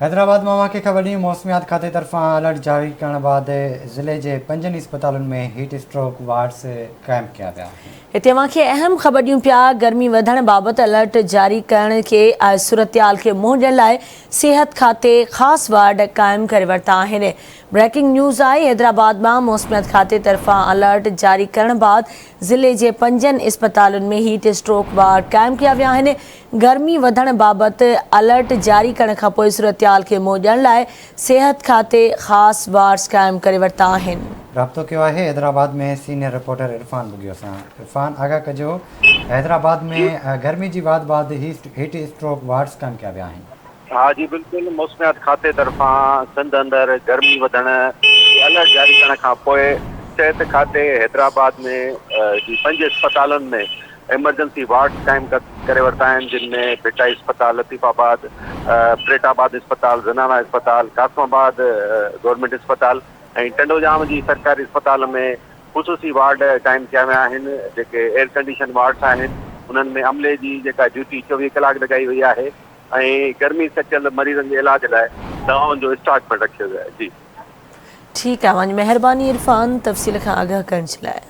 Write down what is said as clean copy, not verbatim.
حيدرآباد مان اوهان کي خبر ڏيون موسميات کاتي طرفان الرٽ جاري ڪرڻ بعد ضلعي جي پنجن اسپتالن ۾ هيٽ اسٽروڪ وارڊز قائم ڪيا ويا آهن. هتي اوهان کي اهم خبر ڏيون پيا گرمي وڌڻ بابت الرٽ جاري ڪرڻ کي صورتحال کي منهن ڏيڻ لاء صحت کاتي خاص وارڊ قائم ڪري ورتا آهن بريڪنگ نيوز آهي حيدرآباد مان موسميات کاتي طرفان الرٽ جاري ڪرڻ بعد ضلعي جي پنجن اسپتالن ۾ هيٽ اسٽروڪ وارڊ قائم ڪيا ويا آهن گرمي وڌڻ بابت الرٽ جاري ڪرڻ کانپوء صورتحال کي منهن ڏيڻ لاء صحت کاتي خاص وارڊز قائم ڪري ورتا آهن. رابطو ڪيو آهي حيدرآباد ۾ سينيئر رپورٽر عرفان ٻگهيو سان عرفان آگاهه ڪجو حيدرآباد ۾ گرمي جي واڌ بعد هيٽ اسٽروڪ وارڊز قائم ڪيا ويا آهن. ها جي بلڪل موسميات کاتي طرفان سنڌ اندر گرمي وڌڻ جي الرٽ جاري ڪرڻ کانپوء صحت کاتي حيدرآباد ۾ جي پنج اسپتالن ۾ ايمرجنسي وارڊز قائم ڪري ورتا آهن جن ۾ ڀٽائي اسپتال، لطيف آباد، پريٽ آباد اسپتال، زنانا اسپتال، قاسم آباد گورنمينٽ اسپتال ۽ ٽنڊوڄام جي سرڪاري اسپتال ۾ خصوصي وارڊ قائم ڪيا ويا آهن جيڪي ايئر ڪنڊيشن وارڊز آهن انهن ۾ عملي جي جيڪا ڊيوٽي 24 ڪلاڪ لڳائي وئي آهي ۽ گرمي سچل مريضن جي علاج لاء دوائن جو اسٽاڪ پڻ رکيو ويو آهي جي. ٺيڪ آهي اوهان جي مهرباني عرفان تفصيل کان آگاهه ڪرڻ جي لاء.